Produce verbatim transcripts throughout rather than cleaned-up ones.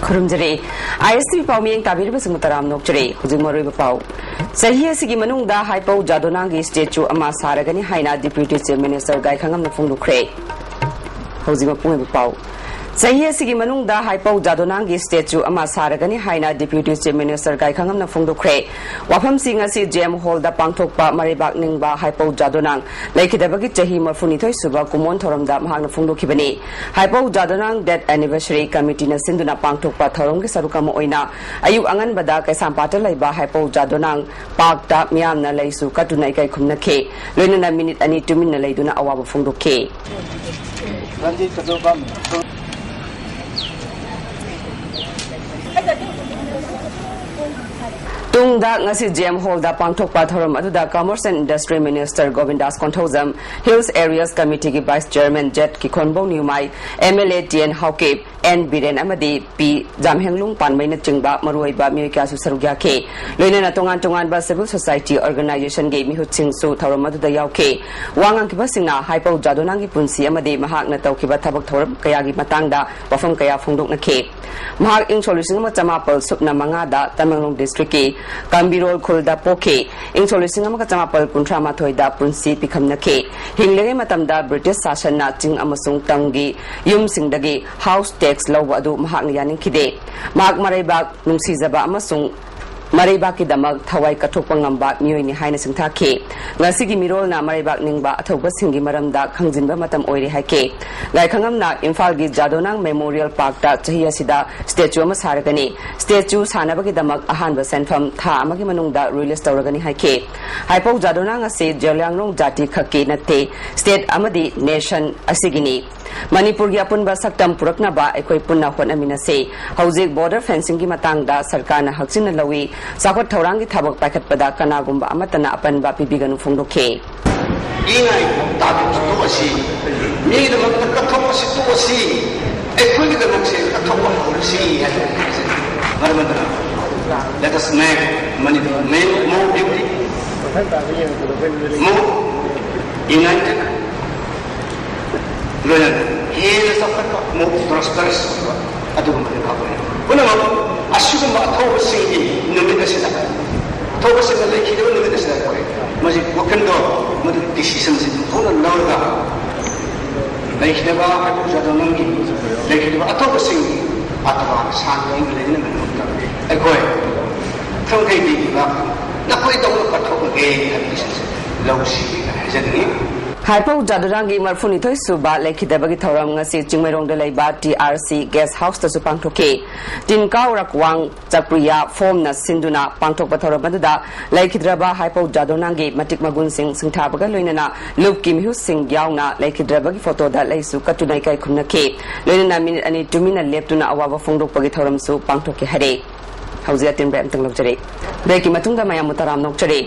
ꯈꯨꯔꯨꯝꯖꯔꯤ꯫ ꯑꯥꯏ ꯑꯦꯁ T V ꯄꯥꯎꯃꯤꯌꯦꯡ ꯇꯥꯕꯤꯔꯤꯕꯁꯤꯡꯕꯨ ꯇꯔꯥꯝꯅ ꯑꯣꯛꯆꯔꯤ꯫ ꯍꯧꯖꯤꯛ ꯃꯔꯨꯑꯣꯏꯕ ꯄꯥꯎ꯫ ꯆꯍꯤ ꯑꯁꯤꯒꯤ ꯃꯅꯨꯡꯗ ꯍꯥꯏꯄꯧ ꯖꯥꯗꯣꯅꯥꯡꯒꯤ statue ꯑꯃ ꯁꯥꯔꯒꯅꯤ ꯍꯥꯏꯅ Deputy Chief Minister ꯒꯥꯏꯈꯉꯝꯅ ꯐꯣꯡꯗꯣꯛꯈ꯭ꯔꯦ꯫ ꯍꯧꯖꯤꯛ ꯃꯄꯨꯡ ꯑꯣꯏꯕ ꯄꯥꯎ꯫ ꯆꯍꯤ ꯑꯁꯤꯒꯤ ꯃꯅꯨꯡꯗ ꯍꯥꯏꯄꯧ ꯖꯥꯗꯣꯅꯥꯡꯒꯤ statue ꯑꯃ ꯁꯥꯔꯒꯅꯤ ꯍꯥꯏꯅ Deputy Chief Minister ꯒꯥꯏꯈꯉꯝꯅ ꯐꯣꯡꯗꯣꯛꯈ꯭ꯔꯦ꯫ ꯋꯥꯐꯝꯁꯤ ꯉꯁꯤ J M Hall ꯗ ꯄꯥꯡꯊꯣꯛꯄ ꯃꯔꯩꯕꯥꯛ ꯅꯤꯡꯕ ꯍꯥꯏꯄꯧ ꯖꯥꯗꯣꯅꯥꯡ ꯂꯩꯈꯤꯗꯕꯒꯤ ꯆꯍꯤ ꯃꯔꯤꯐꯨꯅꯤꯊꯣꯏ ꯁꯨꯕ ꯀꯨꯝꯑꯣꯟ ꯊꯧꯔꯝꯗ ꯃꯍꯥꯛꯅ ꯐꯣꯡꯗꯣꯛꯈꯤꯕꯅꯤ꯫ ꯍꯥꯏꯄꯧ ꯖꯥꯗꯣꯅꯥꯡ Death Anniversary Committee ꯅ ꯁꯤꯟꯗꯨꯅ ꯄꯥꯡꯊꯣꯛꯄ ꯊꯧꯔꯝꯒꯤ ꯁꯔꯨꯛ ꯑꯃ ꯑꯣꯏꯅ ꯑꯌꯨꯛ ꯑꯉꯟꯕꯗ ꯀꯩꯁꯥꯝꯄꯥꯠꯇ ꯂꯩꯕ ꯍꯥꯏꯄꯧ ꯖꯥꯗꯣꯅꯥꯡ park ꯇ ꯃꯤꯌꯥꯝꯅ ꯂꯩꯁꯨ ꯀꯠꯇꯨꯅ ꯏꯀꯥꯏ ꯈꯨꯝꯅꯈꯤ꯫ ꯂꯣꯏꯅꯅ ꯃꯤꯅꯤꯠ ꯑꯅꯤ ꯇꯨꯃꯤꯟꯅ ꯂꯩꯗꯨꯅ ꯑꯋꯥꯕ ꯐꯣꯡꯗꯣꯛꯈꯤ꯫ ꯇꯨꯡꯗ ꯉꯁꯤ J M Hall ꯗ ꯄꯥꯡꯊꯣꯛꯄ ꯊꯧꯔꯝ ꯑꯗꯨꯗ Commerce and Industry Minister ꯒꯣꯕꯤꯟꯗꯥꯁ Konthoujam, Hills Areas Committee ꯒꯤ Vice Chairman Z ꯀꯤꯈꯣꯟꯕꯧ ꯅ꯭ꯌꯨꯃꯥꯏ, M L A T N Haokip, N Biren ꯑꯃꯗꯤ P ꯖꯥꯝꯍꯦꯡꯂꯨꯡ ꯄꯥꯟꯕꯩꯅꯆꯤꯡꯕ ꯃꯔꯨꯑꯣꯏꯕ ꯃꯤꯑꯣꯏ ꯀꯌꯥꯁꯨ ꯁꯔꯨꯛ ꯌꯥꯈꯤ꯫ ꯂꯣꯏꯅꯅ ꯇꯣꯉꯥꯟ ꯇꯣꯉꯥꯟꯕ civil society organization ꯒꯤ ꯃꯤꯍꯨꯠꯁꯤꯡꯁꯨ ꯊꯧꯔꯝ ꯑꯗꯨꯗ ꯌꯥꯎꯈꯤ꯫ ꯋꯥ ꯉꯥꯡꯈꯤꯕꯁꯤꯡꯅ ꯍꯥꯏꯄꯧ ꯖꯥꯗꯣꯅꯥꯡꯒꯤ ꯄꯨꯟꯁꯤ ꯑꯃꯗꯤ ꯃꯍꯥꯛꯅ ꯇꯧꯈꯤꯕ ꯊꯕꯛ ꯊꯧꯔꯝ ꯀꯌꯥꯒꯤ ꯃꯇꯥꯡꯗ ꯋꯥꯐꯝ ꯀꯌꯥ ꯐꯣꯡꯗꯣꯛꯅꯈꯤ꯫ ꯃꯍꯥꯛ ꯏꯪ ꯁꯣꯛ ꯂꯤꯁꯤꯡ ꯑꯃ ꯆꯃꯥꯄꯜ ꯁꯨꯞꯅ ꯃꯉꯥꯗ ꯇꯃꯦꯡꯂꯣꯡ district ꯀꯤ ꯀꯝꯕꯤꯔꯣꯜ ꯈꯨꯜꯗ ꯄꯣꯛꯈꯤ꯫ ꯏꯪ ꯁꯣꯛ ꯂꯤꯁꯤꯡ ꯑꯃꯒ ꯆꯃꯥꯄꯜ ꯀꯨꯟꯊ꯭ꯔꯥ ꯃꯥꯊꯣꯏꯗ ꯄꯨꯟꯁꯤ ꯄꯤꯈꯝꯅꯈꯤ꯫ ꯍꯤꯡꯂꯤꯉꯩ ꯃꯇꯝꯗ British ꯁꯥꯁꯟꯅ ꯆꯤꯡ ꯑꯃꯁꯨꯡ ꯇꯝꯒꯤ ꯌꯨꯝꯁꯤꯡꯗꯒꯤ house tax ꯂꯧꯕ ꯑꯗꯨ ꯃꯍꯥꯛꯅ ꯌꯥꯅꯤꯡꯈꯤꯗꯦ꯫ ꯃꯍꯥꯛ ꯃꯔꯩꯕꯥꯛ ꯅꯨꯡꯁꯤꯖꯕ ꯑꯃꯁꯨꯡ ꯃꯔꯩꯕꯥꯛꯀꯤꯗꯃꯛ ꯊꯋꯥꯏ ꯀꯠꯊꯣꯛꯄ ꯉꯝꯕ ꯃꯤꯑꯣꯏꯅꯤ ꯍꯥꯏꯅ ꯁꯤꯡꯊꯥꯈꯤ꯫ ꯉꯁꯤꯒꯤ ꯃꯤꯔꯣꯜꯅ ꯃꯔꯩꯕꯥꯛ ꯅꯤꯡꯕ ꯑꯊꯧꯕꯁꯤꯡꯒꯤ ꯃꯔꯝꯗ ꯈꯪꯖꯤꯟꯕ ꯃꯇꯝ ꯑꯣꯏꯔꯦ ꯍꯥꯏꯈꯤ꯫ ꯒꯥꯏꯈꯉꯝꯅ ꯏꯝꯐꯥꯜꯒꯤ ꯖꯥꯗꯣꯅꯥꯡ Memorial Park ꯇ ꯆꯍꯤ ꯑꯁꯤꯗ statue ꯑꯃ ꯁꯥꯔꯒꯅꯤ꯫ Statue ꯁꯥꯅꯕꯒꯤꯗꯃꯛ ꯑꯍꯥꯟꯕ ꯁꯦꯟꯐꯝ ꯊꯥ ꯑꯃꯒꯤ ꯃꯅꯨꯡꯗ release ꯇꯧꯔꯒꯅꯤ ꯍꯥꯏꯈꯤ꯫ ꯍꯥꯏꯄꯧ ꯖꯥꯗꯣꯅꯥꯡ ꯑꯁꯤ ꯖꯦꯂꯤꯌꯥꯡꯔꯣꯡ ꯖꯥꯇꯤ ꯈꯛꯀꯤ ꯅꯠꯇꯦ, state ꯑꯃꯗꯤ nation ꯑꯁꯤꯒꯤꯅꯤ꯫ ꯃꯅꯤꯄꯨꯔꯒꯤ ꯑꯄꯨꯟꯕ ꯁꯛꯇꯝ ꯄꯨꯔꯛꯅꯕ ꯑꯩꯈꯣꯏ ꯄꯨꯟꯅ ꯍꯣꯠꯅꯃꯤꯟꯅꯁꯤ꯫ ꯍꯧꯖꯤꯛ border fencing ꯒꯤ ꯃꯇꯥꯡꯗ ꯁꯔꯀꯥꯔꯅ ꯍꯛꯆꯤꯟꯅ ꯂꯧꯏ꯫ ꯆꯥꯎꯈꯠ ꯊꯧꯔꯥꯡꯒꯤ ꯊꯕꯛ ꯄꯥꯏꯈꯠꯄꯗ ꯀꯅꯥꯒꯨꯝꯕ ꯑꯃꯠꯇꯅ ꯑꯄꯟꯕ ꯄꯤꯕꯤꯒꯅꯨ ꯐꯣꯡꯗꯣꯛꯈꯤ꯫ ꯄꯤꯉꯥꯏ ꯄꯥꯎꯇꯥꯛ ꯇꯣꯛꯑꯁꯤ꯫ ꯃꯤꯒꯤꯗꯃꯛꯇ ꯀꯠꯊꯣꯛꯄꯁꯤ ꯇꯣꯛꯑꯁꯤ꯫ ꯑꯩꯈꯣꯏꯒꯤꯗꯃꯛꯁꯦ ꯀꯠꯊꯣꯛꯄ ꯍꯧꯔꯁꯤ ꯍꯥꯏꯕ ꯍꯥꯏꯖꯔꯤ꯫ ꯃꯔꯝ ꯑꯗꯨꯅ, let us make Manipur more beauty, more united, ꯂꯣꯏꯅꯅ ꯍꯦꯟꯅ ꯆꯥꯎꯈꯠꯄ, more prosperous ꯑꯣꯏꯕ, ꯑꯗꯨꯒꯨꯝꯕꯗꯤ ꯐꯕꯅꯤ꯫ ꯄꯨꯝꯅꯃꯛ ꯑꯁꯤꯒꯨꯝꯕ ꯑꯊꯧꯕꯁꯤꯡꯒꯤ ꯅꯨꯃꯤꯠ ꯑꯁꯤꯗ, ꯑꯊꯧꯕꯁꯤꯡꯅ ꯂꯩꯈꯤꯗꯕ ꯅꯨꯃꯤꯠ ꯑꯁꯤꯗ ꯑꯩꯈꯣꯏ ꯃꯁꯤ ꯋꯥꯈꯜꯗꯣ, ꯃꯗꯨ decisionꯁꯤ ꯅꯤꯡꯊꯧꯅ ꯂꯧꯔꯒ ꯂꯩꯈꯤꯗꯕ ꯍꯥꯏꯕ ꯖꯥꯗꯣ ꯅꯪꯒꯤ ꯂꯩꯈꯤꯗꯕ ꯑꯊꯧꯕꯁꯤꯡꯒꯤ ꯑꯇꯃꯥ ꯁꯥꯟꯇꯤ ꯑꯩꯒꯤ ꯂꯩꯅꯕꯒꯤꯗꯃꯛꯇ ꯑꯩꯈꯣꯏ ꯈꯝꯈꯩ ꯄꯤꯕꯤꯕ ꯅꯈꯣꯏꯗꯧꯅ ꯀꯠꯊꯣꯛꯂꯒꯦ ꯍꯥꯏꯕ decisionꯁꯤ ꯂꯧꯁꯤ ꯍꯥꯏꯖꯅꯤꯡꯉꯤ꯫ ꯍꯥꯏꯄꯧ ꯖꯥꯗꯨꯔꯥꯡꯒꯤ ꯃꯔꯐꯨꯅꯤꯊꯣꯏ ꯁꯨꯕ ꯂꯩꯈꯤꯗꯕꯒꯤ ꯊꯧꯔꯝ ꯉꯁꯤ ꯆꯤꯡꯃꯩꯔꯣꯡꯗ ꯂꯩꯕ T R C guest houseꯇꯁꯨ ꯄꯥꯡꯊꯣꯛꯈꯤ꯫ ꯇꯤꯟꯀꯥꯎ ꯔꯛꯋꯥꯡ ꯆꯛꯄ꯭ꯔꯤꯌꯥ ꯐꯣꯝꯅ ꯁꯤꯟꯗꯨꯅ ꯄꯥꯡꯊꯣꯛꯄ ꯊꯧꯔꯝ ꯑꯗꯨꯗ ꯂꯩꯈꯤꯗ꯭ꯔꯕ ꯍꯥꯏꯄꯧ ꯖꯥꯗꯣꯅꯥꯡꯒꯤ ꯃꯇꯤꯛ ꯃꯒꯨꯟꯁꯤꯡ ꯁꯤꯡꯊꯥꯕꯒ ꯂꯣꯏꯅꯅ ꯂꯨꯞꯀꯤ ꯃꯤꯍꯨꯠꯁꯤꯡ ꯌꯥꯎꯅ ꯂꯩꯈꯤꯗ꯭ꯔꯕꯒꯤ ꯐꯣꯇꯣꯗ ꯂꯩꯁꯨ ꯀꯠꯇꯨꯅ ꯏꯀꯥꯏ ꯈꯨꯝꯅꯈꯤ꯫ ꯂꯣꯏꯅꯅ ꯃꯤꯅꯤꯠ ꯑꯅꯤ ꯇꯨꯃꯤꯟꯅ ꯂꯦꯞꯇꯨꯅ ꯑꯋꯥꯕ ꯐꯣꯡꯗꯣꯛꯄꯒꯤ ꯊꯧꯔꯝꯁꯨ ꯄꯥꯡꯊꯣꯛꯈꯤ ꯍꯥꯏꯔꯦ꯫ ꯍꯧꯖꯤꯛ ꯑꯇꯦꯟꯕ ꯑꯝꯇꯪ ꯂꯧꯖꯔꯦ꯫ Breakꯀꯤ ꯃꯇꯨꯡꯗ ꯃꯌꯥꯝꯕꯨ ꯇꯔꯥꯝ ꯅꯣꯛꯆꯔꯤ꯫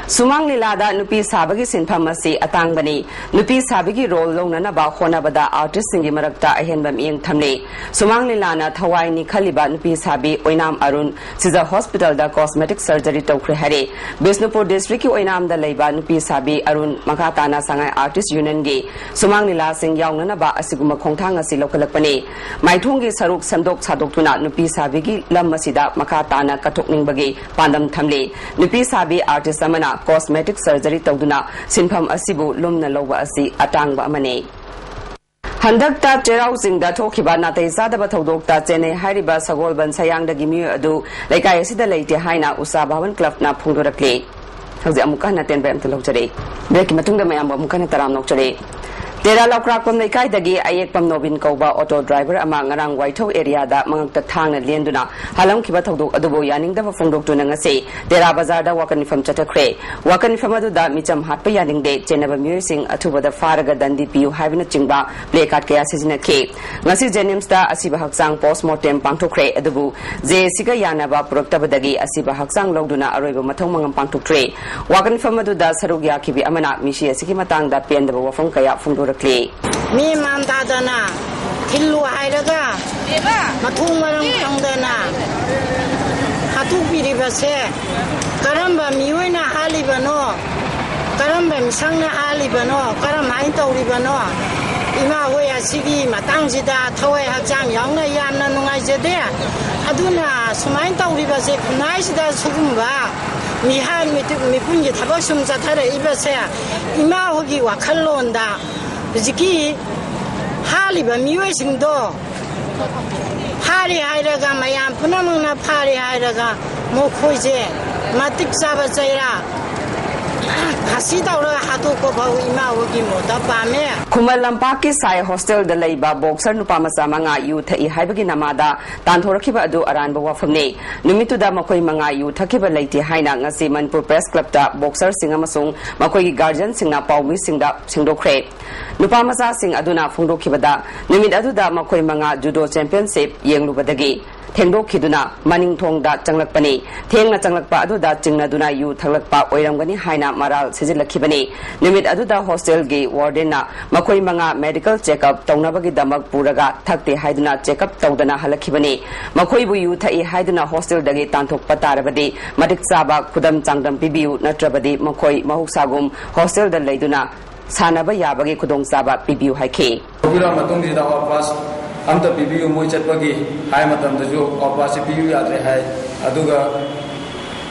ꯁꯨꯃꯥꯡ ꯂꯤꯂꯥꯗ ꯅꯨꯄꯤ ꯁꯥꯕꯒꯤ ꯁꯤꯟꯐꯝ ꯑꯁꯤ ꯑꯇꯥꯡꯕꯅꯤ꯫ ꯅꯨꯄꯤ ꯁꯥꯕꯤꯒꯤ role ꯂꯧꯅꯅꯕ ꯍꯣꯠꯅꯕꯗ artistꯁꯤꯡꯒꯤ ꯃꯔꯛꯇ ꯑꯍꯦꯟꯕ ꯃꯤꯠꯌꯦꯡ ꯊꯝꯂꯤ꯫ ꯁꯨꯃꯥꯡ ꯂꯤꯂꯥꯅ ꯊꯋꯥꯏꯅꯤ ꯈꯜꯂꯤꯕ ꯅꯨꯄꯤ ꯁꯥꯕꯤ ꯑꯣꯏꯅꯥꯝ ꯑꯔꯨꯟ ꯁꯤꯖ hospitalꯗ cosmetic surgery ꯇꯧꯈ꯭ꯔꯦ ꯍꯥꯏꯔꯦ꯫ ꯕꯤꯁꯅꯨꯄꯨꯔ districtꯀꯤ ꯑꯣꯏꯅꯥꯝꯗ ꯂꯩꯕ ꯅꯨꯄꯤ ꯁꯥꯕꯤ ꯑꯔꯨꯟ ꯃꯈꯥ ꯇꯥꯅ ꯁꯉꯥꯏ artist unionꯒꯤ ꯁꯨꯃꯥꯡ ꯂꯤꯂꯥꯁꯤꯡ ꯌꯥꯎꯅꯅꯕ ꯑꯁꯤꯒꯨꯝꯕ ꯈꯣꯡꯊꯥꯡ ꯑꯁꯤ ꯂꯧꯈꯠꯂꯛꯄꯅꯤ꯫ ꯃꯥꯏꯊꯣꯡꯒꯤ ꯁꯔꯨꯛ ꯁꯦꯝꯗꯣꯛ ꯁꯥꯗꯣꯛꯇꯨꯅ ꯅꯨꯄꯤ ꯁꯥꯕꯤꯒꯤ ꯂꯝ ꯑꯁꯤꯗ ꯃꯈꯥ ꯇꯥꯅ ꯀꯠꯊꯣꯛꯅꯤꯡꯕꯒꯤ ꯄꯥꯟꯗꯝ ꯊꯝꯂꯤ꯫ ꯅꯨꯄꯤ ꯁꯥꯕꯤ artist ꯑꯃꯅ cosmetic surgery ꯇꯧꯗꯨꯅ ꯁꯤꯟꯐꯝ ꯑꯁꯤꯕꯨ ꯂꯨꯝꯅ ꯂꯧꯕ ꯑꯁꯤ ꯑꯇꯥꯡꯕ ꯑꯃꯅꯤ꯫ ꯍꯟꯗꯛꯇ ꯆꯩꯔꯥꯎ ꯆꯤꯡꯗ ꯊꯣꯛꯈꯤꯕ ꯅꯥꯇꯩ ꯆꯥꯗꯕ ꯊꯧꯗꯣꯛꯇ ꯆꯦꯟꯅꯩ ꯍꯥꯏꯔꯤꯕ ꯁꯒꯣꯜꯕꯟ ꯁꯌꯥꯡꯗꯒꯤ ꯃꯤꯑꯣꯏ ꯑꯗꯨ ꯂꯩꯀꯥꯏ ꯑꯁꯤꯗ ꯂꯩꯇꯦ ꯍꯥꯏꯅ ꯎꯁꯥ ꯚꯥꯋꯟ clubꯅ ꯐꯣꯡꯗꯣꯔꯛꯂꯤ꯫ ꯍꯧꯖꯤꯛ ꯑꯃꯨꯛꯀ ꯍꯟꯅ ꯇꯦꯟꯕ ꯑꯝꯇ ꯂꯧꯖꯔꯤ꯫ Breakꯀꯤ ꯃꯇꯨꯡꯗ ꯃꯌꯥꯝꯕꯨ ꯑꯃꯨꯛꯀ ꯍꯟꯅ ꯇꯔꯥꯝ ꯅꯣꯛꯆꯔꯤ꯫ ꯇꯦꯔꯥ ꯂꯧꯀ꯭ꯔꯥꯛꯄꯝ ꯂꯩꯀꯥꯏꯗꯒꯤ ꯑꯌꯦꯛꯄꯝ ꯅꯣꯕꯤꯟ ꯀꯧꯕ auto driver ꯑꯃ ꯉꯔꯥꯡ ꯋꯥꯏꯊꯧ areaꯗ ꯃꯉꯛꯇ ꯊꯥꯡꯅ ꯂꯦꯟꯗꯨꯅ ꯍꯥꯠꯂꯝꯈꯤꯕ ꯊꯧꯗꯣꯛ ꯑꯗꯨꯕꯨ ꯌꯥꯅꯤꯡꯗꯕ ꯐꯣꯡꯗꯣꯛꯇꯨꯅ ꯉꯁꯤ ꯇꯦꯔꯥ ꯕꯖꯥꯔꯗ ꯋꯥꯀꯠ ꯃꯤꯐꯝ ꯆꯠꯊꯈ꯭ꯔꯦ꯫ ꯋꯥꯀꯠ ꯃꯤꯐꯝ ꯑꯗꯨꯗ ꯃꯤꯆꯝ ꯍꯥꯠꯄ ꯌꯥꯅꯤꯡꯗꯦ, ꯆꯦꯟꯅꯕ ꯃꯤꯑꯣꯏꯁꯤꯡ ꯑꯊꯨꯕꯗ ꯐꯥꯔꯒ ꯗꯟꯗꯤ ꯄꯤꯌꯨ ꯍꯥꯏꯕꯅꯆꯤꯡꯕ placard ꯀꯌꯥ ꯁꯤꯖꯤꯟꯅꯈꯤ꯫ ꯉꯁꯤ JNIMSꯇ ꯑꯁꯤꯕ ꯍꯛꯆꯥꯡ post mortem ꯄꯥꯡꯊꯣꯛꯈ꯭ꯔꯦ, ꯑꯗꯨꯕꯨ JACꯒ ꯌꯥꯅꯕ ꯄꯨꯔꯛꯇꯕꯗꯒꯤ ꯑꯁꯤꯕ ꯍꯛꯆꯥꯡ ꯂꯧꯗꯨꯅ ꯑꯔꯣꯏꯕ ꯃꯊꯧ ꯃꯉꯝ ꯄꯥꯡꯊꯣꯛꯇ꯭ꯔꯦ꯫ ꯋꯥꯀꯠ ꯃꯤꯐꯝ ꯑꯗꯨꯗ ꯁꯔꯨꯛ ꯌꯥꯈꯤꯕꯤ ꯑꯃꯅ ꯃꯤꯁꯤ ꯑꯁꯤꯒꯤ ꯃꯇꯥꯡꯗ ꯄꯦꯟꯗꯕ ꯋꯥꯐꯝ ꯀꯌꯥ ꯐꯣꯡꯗꯣꯔꯛꯂꯤ꯫ ꯃꯤ ꯃꯥꯟ ꯇꯥꯗꯅ ꯊꯤꯜꯂꯨ ꯍꯥꯏꯔꯒ ꯃꯊꯣꯡ ꯃꯔꯝ ꯈꯪꯗꯅ ꯍꯥꯠꯇꯣꯛꯄꯤꯔꯤꯕꯁꯦ ꯀꯔꯝꯕ ꯃꯤꯑꯣꯏꯅ ꯍꯥꯠꯂꯤꯕꯅꯣ? ꯀꯔꯝꯕ ꯃꯤꯁꯪꯅ ꯍꯥꯠꯂꯤꯕꯅꯣ? ꯀꯔꯝꯍꯥꯏꯅ ꯇꯧꯔꯤꯕꯅꯣ? ꯏꯃꯥ ꯍꯣꯏ ꯑꯁꯤꯒꯤ ꯃꯇꯥꯡꯁꯤꯗ ꯊꯋꯥꯏ ꯍꯛꯆꯥꯡ ꯌꯥꯎꯅ ꯌꯥꯝꯅ ꯅꯨꯡꯉꯥꯏꯖꯗꯦ꯫ ꯑꯗꯨꯅ ꯁꯨꯃꯥꯏꯅ ꯇꯧꯔꯤꯕꯁꯦ, ꯈꯨꯟꯅꯥꯏꯁꯤꯗ ꯁꯤꯒꯨꯝꯕ ꯃꯤꯍꯥꯠ ꯃꯤꯇꯨ- ꯃꯤꯄꯨꯟꯒꯤ ꯊꯕꯛ ꯁꯨꯝ ꯆꯠꯊꯔꯛꯏꯕꯁꯦ, ꯏꯃꯥ ꯍꯣꯏꯒꯤ ꯋꯥꯈꯜꯂꯣꯟꯗ ꯍꯧꯖꯤꯛꯀꯤ ꯍꯥꯠꯂꯤꯕ ꯃꯤꯑꯣꯏꯁꯤꯡꯗꯣ ꯐꯥꯔꯦ ꯍꯥꯏꯔꯒ, ꯃꯌꯥꯝ ꯄꯨꯝꯅꯃꯛꯅ ꯐꯥꯔꯦ ꯍꯥꯏꯔꯒ, ꯃꯈꯣꯏꯁꯦ ꯃꯇꯤꯛ ꯆꯥꯕ ꯆꯩꯔꯥꯛ ꯐꯥꯁꯤ ꯇꯧꯔꯒ ꯍꯥꯠꯇꯣꯛꯄ ꯐꯥꯎ ꯏꯃꯥ ꯍꯣꯏꯒꯤ ꯃꯣꯠꯇ ꯄꯥꯝꯃꯦ꯫ ꯈꯨꯃꯟ ꯂꯝꯄꯥꯛꯀꯤ ꯁꯥꯏ ꯍꯣꯁꯇꯦꯜꯗ ꯂꯩꯕ ꯕꯣꯛꯁꯔ ꯅꯨꯄꯥ ꯃꯆꯥ ꯃꯉꯥ ꯌꯨ ꯊꯛꯏ ꯍꯥꯏꯕꯒꯤ ꯅꯃꯥꯗ ꯇꯥꯟꯊꯣꯔꯛꯈꯤꯕ ꯑꯗꯨ ꯑꯔꯥꯟꯕ ꯋꯥꯐꯝꯅꯤ꯫ ꯅꯨꯃꯤꯠꯇꯨꯗ ꯃꯈꯣꯏ ꯃꯉꯥ ꯌꯨ ꯊꯛꯈꯤꯕ ꯂꯩꯇꯦ ꯍꯥꯏꯅ ꯉꯁꯤ ꯃꯅꯤꯄꯨꯔ ꯄ꯭ꯔꯦꯁ ꯀ꯭ꯂꯕꯇ ꯕꯣꯛꯁꯔꯁꯤꯡ ꯑꯃꯁꯨꯡ ꯃꯈꯣꯏꯒꯤ ꯒꯥꯔꯖꯤꯌꯟꯁꯤꯡꯅ ꯄꯥꯎꯃꯤꯁꯤꯡꯗ ꯐꯣꯡꯗꯣꯛꯈ꯭ꯔꯦ꯫ ꯅꯨꯄꯥ ꯃꯆꯥꯁꯤꯡ ꯑꯗꯨꯅ ꯐꯣꯡꯗꯣꯛꯈꯤꯕꯗ, ꯅꯨꯃꯤꯠ ꯑꯗꯨꯗ ꯃꯈꯣꯏ ꯃꯉꯥ ꯖꯨꯗꯣ ꯆꯦꯝꯄꯤꯌꯟꯁꯤꯞ ꯌꯦꯡꯂꯨꯕꯗꯒꯤ ꯊꯦꯡꯗꯣꯛꯈꯤꯗꯨꯅ ꯃꯅꯤꯡ ꯊꯣꯡꯗ ꯆꯪꯂꯛꯄꯅꯤ꯫ ꯊꯦꯡꯅ ꯆꯪꯂꯛꯄ ꯑꯗꯨꯗ ꯆꯤꯡꯅꯗꯨꯅ ꯌꯨ ꯊꯛꯂꯛꯄ ꯑꯣꯏꯔꯝꯒꯅꯤ ꯍꯥꯏꯅ ꯃꯔꯥꯜ ꯁꯤꯖꯤꯜꯂꯛꯈꯤꯕꯅꯤ꯫ ꯅꯨꯃꯤꯠ ꯑꯗꯨꯗ ꯍꯣꯁꯇꯦꯜꯒꯤ ꯋꯥꯔꯗꯦꯟꯅ ꯃꯈꯣꯏ ꯃꯉꯥ ꯃꯦꯗꯤꯀꯦꯜ ꯆꯦꯛꯑꯞ ꯇꯧꯅꯕꯒꯤꯗꯃꯛ ꯄꯨꯔꯒ ꯊꯛꯇꯦ ꯍꯥꯏꯗꯨꯅ ꯆꯦꯛꯑꯞ ꯇꯧꯗꯅ ꯍꯜꯂꯛꯈꯤꯕꯅꯤ꯫ ꯃꯈꯣꯏꯕꯨ ꯌꯨ ꯊꯛꯏ ꯍꯥꯏꯗꯨꯅ ꯍꯣꯁꯇꯦꯜꯗꯒꯤ ꯇꯥꯟꯊꯣꯛꯄ ꯇꯥꯔꯕꯗꯤ ꯃꯇꯤꯛ ꯆꯥꯕ ꯈꯨꯗꯝ ꯆꯥꯡꯗꯝ ꯄꯤꯕꯤꯌꯨ, ꯅꯠꯇ꯭ꯔꯕꯗꯤ ꯃꯈꯣꯏ ꯃꯍꯧꯁꯥꯒꯨꯝ ꯍꯣꯁꯇꯦꯜꯗ ꯂꯩꯗꯨꯅ ꯁꯥꯟꯅꯕ ꯌꯥꯕꯒꯤ ꯈꯨꯗꯣꯡꯆꯥꯕ ꯄꯤꯕꯤꯌꯨ ꯍꯥꯏꯈꯤ꯫ ꯇꯧꯕꯤꯔꯛꯑ ꯃꯇꯨꯡꯁꯤꯗ ꯑꯋꯥ ꯄꯥꯁ ꯑꯝꯇ ꯄꯤꯕꯤꯌꯨ, ꯃꯣꯏ ꯆꯠꯄꯒꯤ ꯍꯥꯏ ꯃꯇꯝꯗꯁꯨ ꯑꯋꯥ ꯄꯥꯁꯁꯦ ꯄꯤꯕꯤꯌꯨ ꯌꯥꯗ꯭ꯔꯦ ꯍꯥꯏ꯫ ꯑꯗꯨꯒ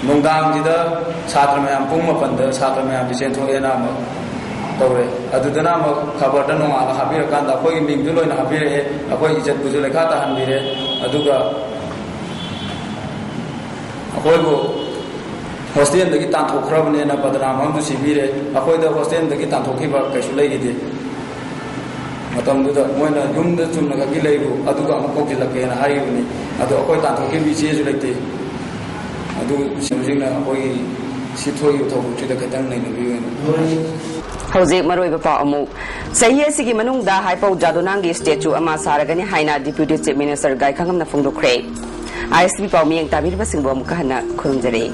ꯅꯨꯡꯗꯥꯡꯁꯤꯗ ꯁꯥꯇ꯭ꯔ ꯃꯌꯥꯝ ꯄꯨꯡ ꯃꯥꯄꯟꯗ ꯁꯥꯇ꯭ꯔ ꯃꯌꯥꯝꯁꯤ ꯆꯦꯟꯊꯣꯛꯑꯦꯅ ꯑꯃꯨꯛ ꯇꯧꯔꯦ꯫ ꯑꯗꯨꯗꯅ ꯑꯃꯨꯛ ꯈꯕꯔꯗ ꯅꯣꯡꯉꯥꯜꯂ ꯍꯥꯞꯄꯤꯔꯀꯥꯟꯗ ꯑꯩꯈꯣꯏꯒꯤ ꯃꯤꯡꯁꯨ ꯂꯣꯏꯅ ꯍꯥꯞꯄꯤꯔꯛꯑꯦ, ꯑꯩꯈꯣꯏ ꯏꯖꯠꯄꯨꯁꯨ ꯂꯩꯈꯥ ꯇꯥꯍꯟꯕꯤꯔꯦ꯫ ꯑꯗꯨꯒ ꯑꯩꯈꯣꯏꯕꯨ ꯍꯣꯁꯇꯦꯜꯗꯒꯤ ꯇꯥꯟꯊꯣꯛꯈ꯭ꯔꯕꯅꯦꯅ ꯕꯗꯅꯥꯝ ꯑꯃꯁꯨ ꯁꯤꯕꯤꯔꯦ꯫ ꯑꯩꯈꯣꯏꯗ ꯍꯣꯁꯇꯦꯜꯗꯒꯤ ꯇꯥꯟꯊꯣꯛꯈꯤꯕ ꯀꯩꯁꯨ ꯂꯩꯈꯤꯗꯦ꯫ ꯃꯇꯝꯗꯨꯗ ꯃꯣꯏꯅ ꯌꯨꯝꯗ ꯆꯨꯝꯅ ꯈꯛꯀꯤ ꯂꯩꯔꯨ, ꯑꯗꯨꯒ ꯑꯃꯨꯛ ꯀꯧꯁꯤꯜꯂꯛꯀꯦꯅ ꯍꯥꯏꯈꯤꯕꯅꯤ꯫ ꯑꯗꯣ ꯑꯩꯈꯣꯏ ꯇꯥꯟꯊꯣꯛꯈꯤꯕ ꯏꯆꯦꯁꯨ ꯂꯩꯇꯦ꯫ ꯑꯗꯨ ꯁꯤꯕꯁꯤꯡꯅ ꯑꯩꯈꯣꯏꯒꯤ ꯁꯤ ꯊꯣꯛꯏꯕ ꯊꯧꯗꯣꯛꯁꯤꯗ ꯈꯤꯇꯪ ꯅꯩꯅꯕꯤꯌꯨ꯫ ꯍꯧꯖꯤꯛ ꯃꯔꯨꯑꯣꯏꯕ ꯄꯥꯎ ꯑꯃꯨꯛ꯫ ꯆꯍꯤ ꯑꯁꯤꯒꯤ ꯃꯅꯨꯡꯗ ꯍꯥꯏꯄꯧ ꯖꯥꯗꯣꯅꯥꯡꯒꯤ ꯁ꯭ꯇꯦꯆꯨ ꯑꯃ ꯁꯥꯔꯒꯅꯤ ꯍꯥꯏꯅ ꯗꯤꯄ꯭ꯌꯨꯇꯤ ꯆꯤꯐ ꯃꯤꯅꯤꯁꯇꯔ ꯒꯥꯏꯈꯪꯉꯝꯅ ꯐꯣꯡꯗꯣꯛꯈ꯭ꯔꯦ꯫ ꯑꯥꯏ ꯑꯦꯁ ꯄꯤ ꯄꯥꯎ ꯃꯤꯌꯦꯡ ꯇꯥꯕꯤꯔꯤꯕꯁꯤꯡꯕꯨ ꯑꯃꯨꯛꯀ ꯍꯟꯅ ꯈꯨꯔꯨꯝꯖꯔꯤ꯫